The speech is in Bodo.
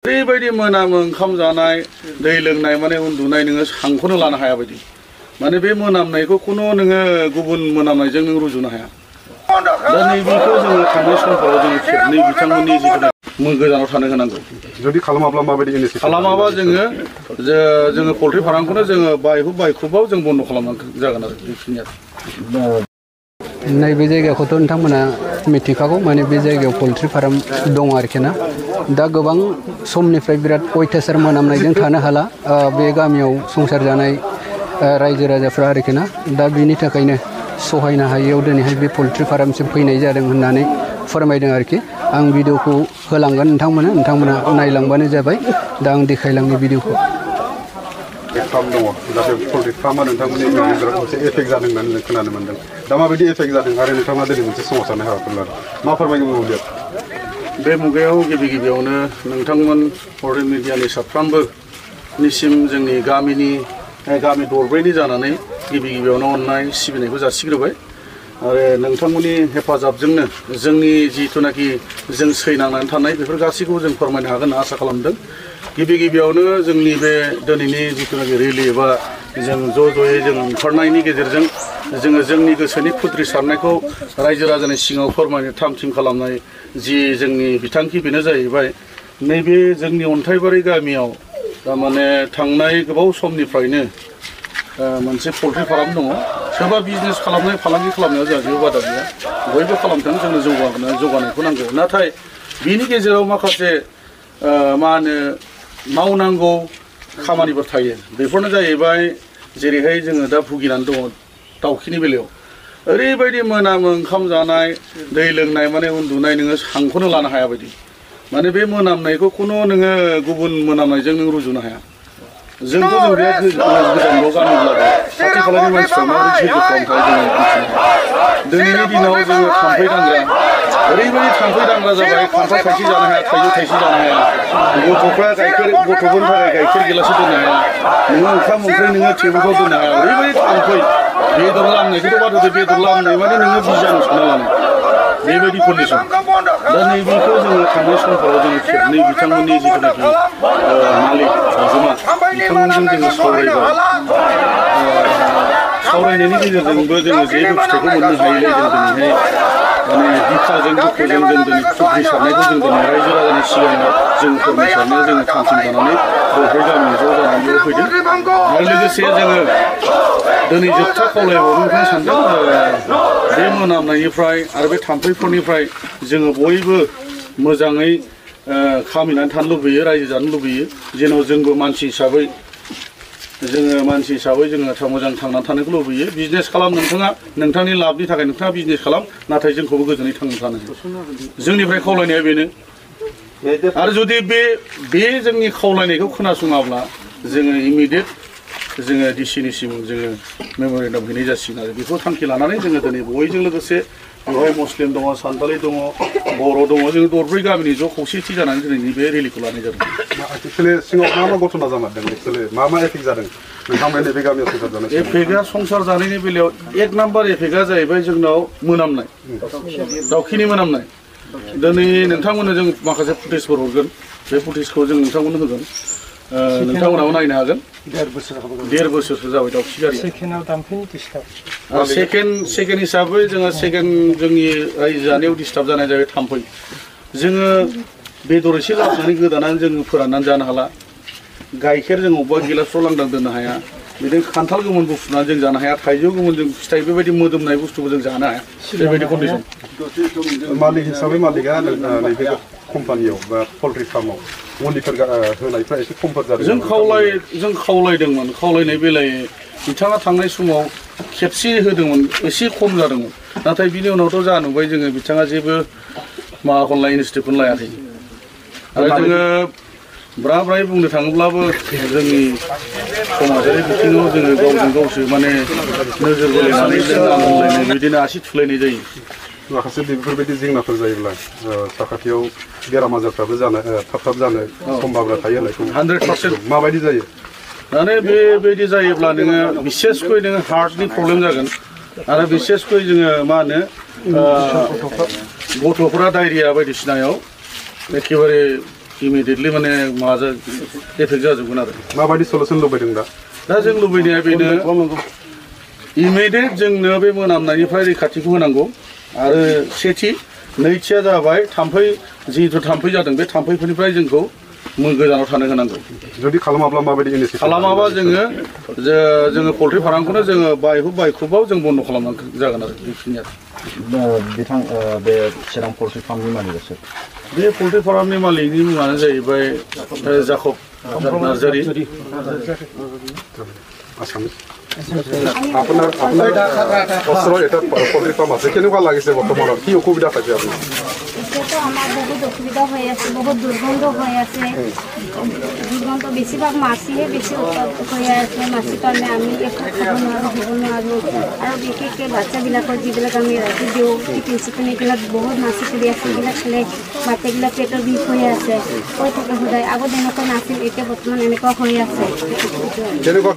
ओरैबायदि मोनामो ओंखाम जानाय दै लोंनाय माने उन्दुनाय नोङो हांखौनो लानो हाया बायदि माने बे मोनामनायखौ खुनु नोङो गुबुन मोनामनायजों नों रुजुनो हाया। दा नैबेखौ जोङो थांनाय समफोराव जोङो खेबनै बिथांमोननि जिथु गोजानाव थानो होनांगौ। जुदि खालामाब्ला माबायदि इनिसियेटिभ खालामाबा जोङो पल्ट्रि फार्मखौनो जोङो बायखुबाव जों बन्द' खालामनांगौ जागोन आरो बेखिनिया। नैबे जायगाखौथ' नोंथांमोना मिथिखागौ माने बे जायगायाव पल्ट्रि फार्म दं आरोखि ना। दा गोबां समनिफ्राय बिराद अयथासार मोनामनायजों थानो हाला बे गामियाव संसार जानाय रायजो राजाफ्रा आरोखि ना। दा बिनि थाखायनो सहायनो हायैयाव दिनैहाय बे पल्ट्रि फार्मसिम फैनाय जादों होननानै फोरमायदों आरोखि। आं भिडिअखौ होलांगोन नोंथांमोना नायलांबानो जाबाय। दा आं देखायलांनि भिडिअखौ। फार्म दङ दा बे पल्ट्रि फार्मा नोंथांमोननि गेजेराव मोनसे एफेक्ट जादों होननानै जों खोनानो मोन्दों। दा माबायदि एफेक्ट जादों आरो नोंथाङा दिनै मोनसे सोमावसारनाय हाबाफारि लादों मा फोरमायनो बे मुगायाव गिबियावनो नोंथांमोन पल्ट्रि मिडियानि साफ्रोमबोनिसिम जोंनि गामि दरब्रैनि जानानै गिबियावनो अननाय सिबिनायखौ जासिग्रोबाय आरो नोंथांमोननि हेफाजाबजोंनो जोंनि जिथुनाखि जों सैनांनानै थानाय बेफोर गासैखौबो जों फोरमायनो हागोन होनना आसा खालामदों। गिबियावनो जोंनि बे दिनैनि जिथुनाखि रेलि एबा जों ज'यै जों ओंखारनायनि गेजेरजों जोङो जोंनि गोसोनि खुद्रि सारनायखौ रायजो राजानि सिगाङाव फोरमायनो थाम-थिम खालामनाय जि जोंनि बिथांखि बेनो जाहैबाय नैबे जोंनि अन्थाइबारि गामियाव थारमाने थांनाय गोबाव समनिफ्रायनो मोनसे पल्ट्रि फार्म दङ। सोरबा बिजनेस खालामनाय फालांगि खालामनायाव जोंहा जेबो बादा गैया, बयबो खालामथों, जोंनो जौगानायखौ नांगौ। नाथाय बिनि गेजेराव माखासे मावनांगौ खामानिफोर थायो। बेफोरनो जाहैबाय जेरैहाय जोङो दा भुगिनानै दङ दाउखिनि बेलायाव ओरैबायदि मोनामो ओंखाम जानाय दै लोंनाय माने उन्दुनाय नोङो हांखौनो लानो हाया बायदि माने बे मोनामनायखौ खुनु नोङो गुबुन मोनामनायजों नों रुजुनो हाया। जोंथ' जों बिराद गोजानल' गानोब्लाबो खाथि खालानि मानसिफ्रा माबोरै सैज्य खालामथाय जोङो मिथिनो हाया। दिनैनि दिनाव जोङो थाम्फै दांग्रा ओरैबायदि थाम्फै दांग्रा जाबाय, खान्थाल थाइसे जानो हाया, थाइजौ थाइसे जानो हाया, गथ'फोरनि थाखाय गाइखेर गिलासो दोननो हाया, नोङो ओंखाम ओंख्रि नोङो टेबोलफ्राव दोननो हाया। ओरैबायदि थाम्फै बेदर लामनायखौथ' बाद होदो, बेदर लामनाय माने नोङो बिजानु सोना लानाय बेबायदि कन्डिसन। दा नैबेखौ जोङो थांनाय समफोराव जोङो खेबनै बिथांमोननि जिथुनाखि मालिक बिगोमा बिथांमोनजों जोङो सावरायनायनि गेजेरजोंबो जोङो जेबो फिथाइखौ मोननो हायैलाय जों दिनैहाय माने बिखाजों दुखुजों जों दिनै खुद्रि सारनायखौ जों दिनै रायजो राजानि सिगाङाव जों फोरमायसारनो जोङो थाम-थिम जानानै दरब्रै गामिनि ज' जानानै बेयाव फैदों। आरो लोगोसे जोङो दिनै जोबथा खावलायबावनो सानदों बे मोनामनायनिफ्राय आरो बे थाम्फैफोरनिफ्राय जोङो बयबो मोजाङै खामिनानै थानो लुबैयो, रायजो जानो लुबैयो। जेन' जोंबो मानसि हिसाबै जोङो मोजां थांनानै थानायखौ लुबैयो। बिजनेस खालाम, नोंथाङा नोंथांनि लाबनि थाखाय नोंथाङा बिजनेस खालाम, नाथाय जोंखौबो गोजोनै थांनानै थानो जोंनिफ्राय खावलायनाया बेनो। आरो जुदि बे जोंनि खावलायनायखौ खोनासङाब्ला जोङो इमिडियेट जोङो डिसिनिसिम जोङो मेम'रेन्डाम हैनाय जासिगोन आरो बेखौ थांखि लानानै जोङो दिनै बयजों लोगोसे बेवहाय मुस्लिम दङ, सान्तालि दङ, बर' दङ, जोङो दरब्रै गामिनि ज' खौसेथि जानानै दिनैनि बे रेलिखौ लानाय जादों। एक्सुवेलि सिङाव मा घटना जामारदों, एक्सुवेलि मा एफेक्ट जादों नोंथांमोननि बे गामियाव संसार जानाय? एफेक्टआ संसार जानायनि बेलायाव एक नाम्बार एफेक्टआ जाहैबाय जोंनाव मोनामनाय, दाउखिनि मोनामनाय। दिनै नोंथांमोननो जों माखासे फुटेजफोर हरगोन, बे फुटेजखौ जों नोंथांमोननो होगोन, नोंथांमोनाबो नायनो हागोन। 1.5 बोसोरसो जाबाय दाउखि गारिया। सेकेन्ड हिसाबै जोङो जोंनि रायजो जानायाव डिस्टार्ब जानाय जाबाय थाम्फै। जोङो बेदर एसे लाबोनानै गोदानानै जोङो फोराननानै जानो हाला, गाइखेर जों अबेबा गिलासफ्राव लांदां दोननो हाया, बिदिनो खान्थाल गोमोन बुफुनानै जों जानो हाया, थाइजौ गोमोन जों फिथाइ बेबायदि मोदोमनाय बुस्थुखौ जों जानो हाया, बेबायदि कन्डिसन। मालिक हिसाबै मालिकआ नैबे कम्पानियाव बा पल्ट्रि फार्माव मुलिफोर होनायफ्रा एसे खमफोर जादों। जों खावलायदोंमोन, खावलायनाय बेलायै बिथाङा थांनाय समाव खेबसे होदोंमोन, एसे खम जादोंमोन। नाथाय बिनि उनावथ' जा नुबाय जोङो बिथाङा जेबो माबाखौनो इनिसियेटिभखौनो लायाखै। आरो जोङो ब्राय बुंनो थाङोब्लाबो जोंनि समाजारि बिथिङाव जोङो गावजों गावसो माने नोजोर बोलायनानै जों नांलायनाय बिदिनो आसि थुलायनाय जायो। माखासे बेफोरबायदि जेंनाफोर जायोब्ला साखाथियाव बेराम आजारफ्राबो थाब जानो सम्भाबना थायो होननायखौ 100% माबायदि जायो? माने बेबायदि जायोब्ला नोङो बिसेसकै नोङो हार्टनि प्रब्लेम जागोन आरो बिसेसकै जोङो मा होनो गथ'फोरा डायरिया बायदिसिनायाव एखेबारे इमिडियेटलि माने माजों एफेक्ट जाजोबगोन आरो माबायदि सलुसन लुबैदों दा जों लुबैनाया बेनो इमिडियेट जोंनो बे मोनामनायनिफ्राय रैखाथिखौ होनांगौ आरो सेथि नैथिया जाबाय थाम्फै जिहेतु थाम्फै जादों बे थाम्फैफोरनिफ्राय जोंखौ गोजानाव थानो होनांगौ जुदि खालामाब्ला माबायदि इनिसियेटिभ खालामाबा जोङो पल्ट्रि फार्मखौनो जोङो बायख्रुबाव जों बन्द' खालामनांगौ जागोन आरो बेखिनिया बिथां बे चिरां पल्ट्रि फार्मनि मालिक सोर बे पल्ट्रि फार्मनि मालिकनि मुङानो जाहैबाय जाकब नार्जारी আসামিজ আপোনাৰ ওচৰৰ এটা পল্ট্ৰি ফাৰ্ম আছে কেনেকুৱা লাগিছে বৰ্তমানত কি অসুবিধা পাইছে আপুনি এতিয়াতো আমাৰ বহুত অসুবিধা হৈ আছে বহুত দুৰ্গন্ধ হৈ আছে দুৰ্গন্ধ বেছিভাগ মাছিহে বেছি হৈ আছে মাছিৰ কাৰণে আমি একো খাব নোৱাৰোঁ হ'ব নোৱাৰোঁ আৰু বিশেষকৈ বাচ্চাবিলাকৰ যিবিলাক আমি ৰাতি দিওঁ টিফিন চিফিন এইবিলাক বহুত মাছি পৰি আছে এইবিলাক খালে বাচ্চাবিলাক পেটৰ বিষ হৈ আছে কৈ থাকে সদায় আগত এনেকুৱা নাছিল এতিয়া বৰ্তমান এনেকুৱা হৈ আছে কেনেকুৱা